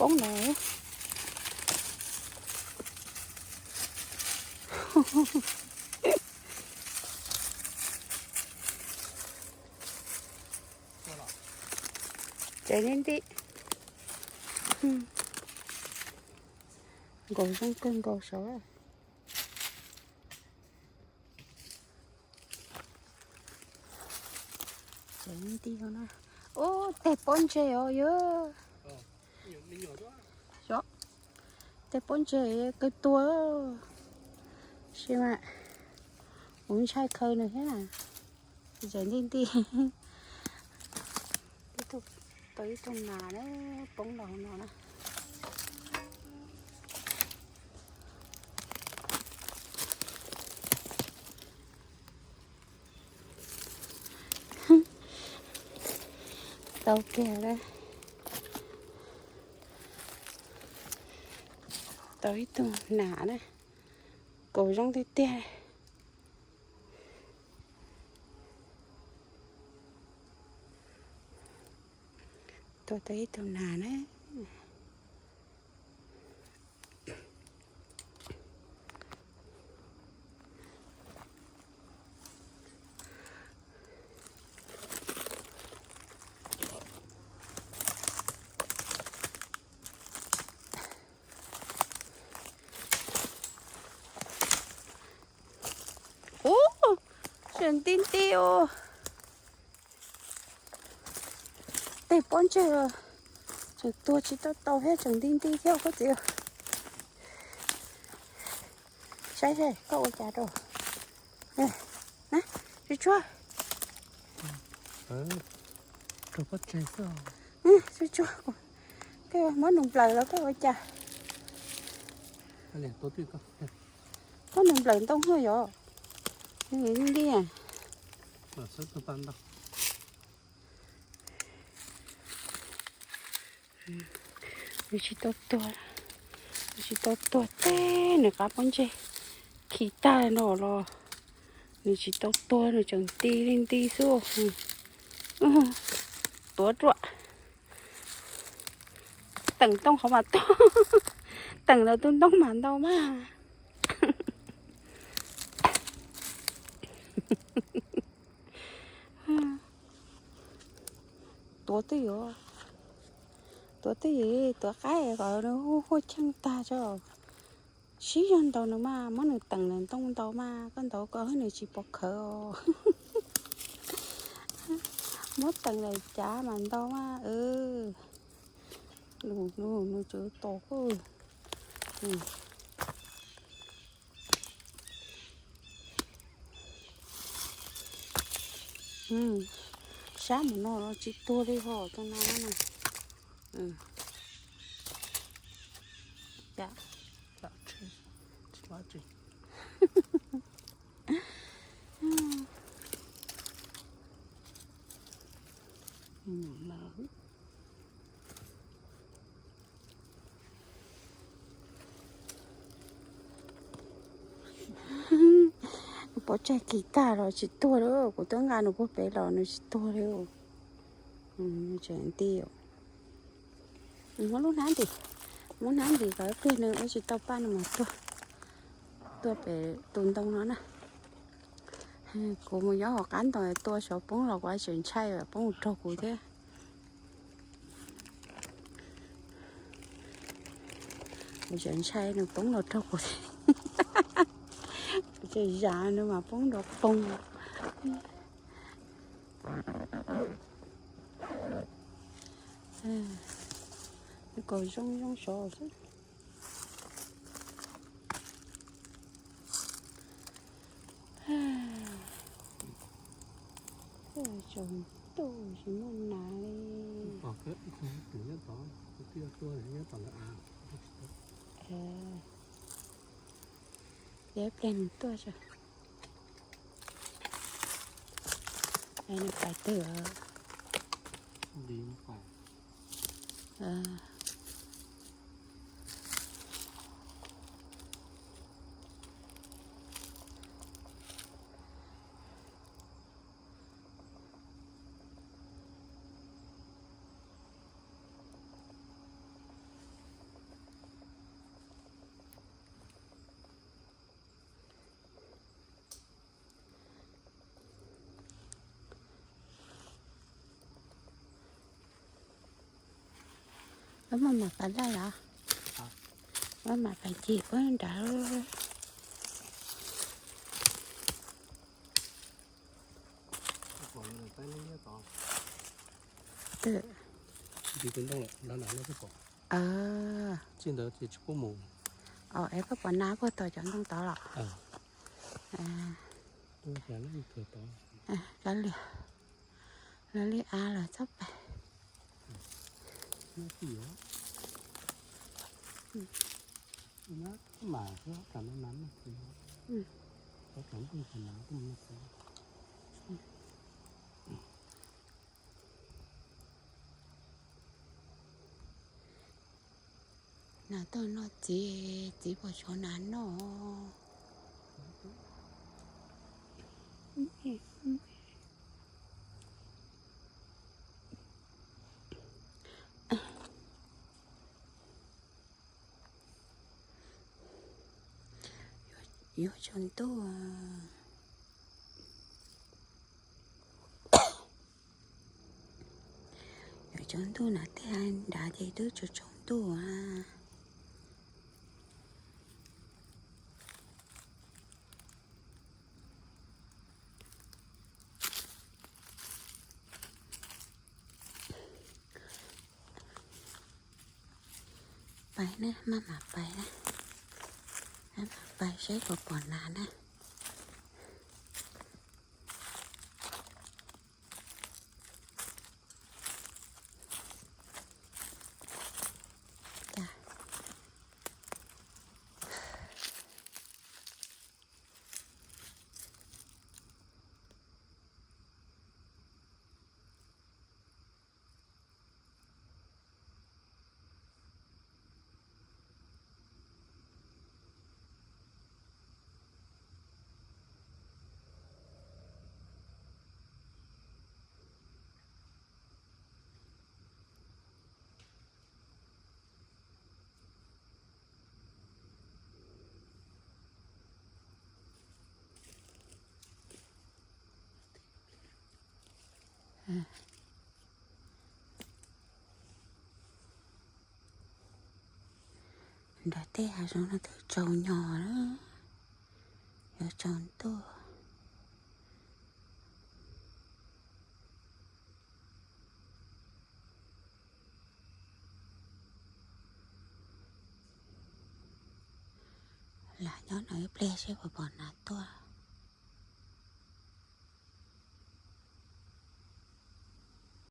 Poob los. Tsev nti nti. Nkaus zoo kawg nkaus saud. Tsev nti nti no na. Ub, tej pob ntseg os yog. Xyov, tej pob ntseg kawg tuag. Sis mas kuv ntshai khaws nws thiab na. Tsev nti nti. Tau ib tug nas na, poob los no na. Tau kiag lawm. Tau ib tug nas na, kaus zoo tiag tiag. Tua tau ib tug nas na. Ub, tseem nti nti os. Tej pob ntseg tseem tuag tsis tau tau thiab, tseem nti nti thiab koj txiv. Saib seb koj ua cas rau. Na, tsuag tsuag. Tsuag tsuag, tej muab nws nplawm los koj ua cas. Muab nws nplawm ntoo no yog. Nti. Nws tsis tau tuag, nws tsis tau tuag teb nws qab pob ntseg khi tag no los nws tsis tau tuag, nws tseem nti li nti xwb. Tuav ruam. Teem ntoo qhov mas tuag, teem ntawm tus ntoo mas ntau mas. Tuav twj ywm, tuav twj ywm, tuav qaib kom nws huaj cheej tag tso. Sib zog ntaus nws mas, muab nws teem ntawm ntoo ntaus mas, koj ntaus koj nws tsis pov khawv os. Muab teem lawm cav mas ntaus mas. Lus nws tseem tos. Sab mus no tsis tuag li ho, tus no na. Pov tseg kis tag los tsis tuag li, kuv twb nqa nws puag pem los nws tsis tuag li. Tseem nti. Muab lub hnab ntim, muab hnab ntim kom pliag nws ua tsis tau paj nws mas tuag. Tuaj pem tus ntoo no na. Kuv mus nyob hauv qab ntoo tua saum poob los kuv tseem ntshai poob mus raug kuv thiab. Kuv tseem ntshai nws poob los raug kuv thiab. Kuv tseem zam nws mas poob nrov poog. Kaus zoo zoo sov xwb. Tsaus ntuj tsis muaj nas li. Ib pliag nws tuaj tso. Nws pais twg? Wb muaj mam pas laij los? Wb mam pas cig puag nrad. Twb, ntawd no tsis pub mus. Es koj pom na puag tom cov ntoo tod los? Kav liam, lawv li av lawm txhob pais. Nas tuaj noj txiv, txiv puas tshuav nas noj? Yuav tsaus ntuj. Yuav tsaus ntuj na, tej nrad ces twb tsaus tsaus ntuj a. Pais na, maj mam pais na, maj mam pais saib puas pom nas na. Nrad tej hav zoov no twb tsaus nyog lawm, yuav tsaus ntuj. Lam nyob no ib pliag seb puas pom nas tuaj.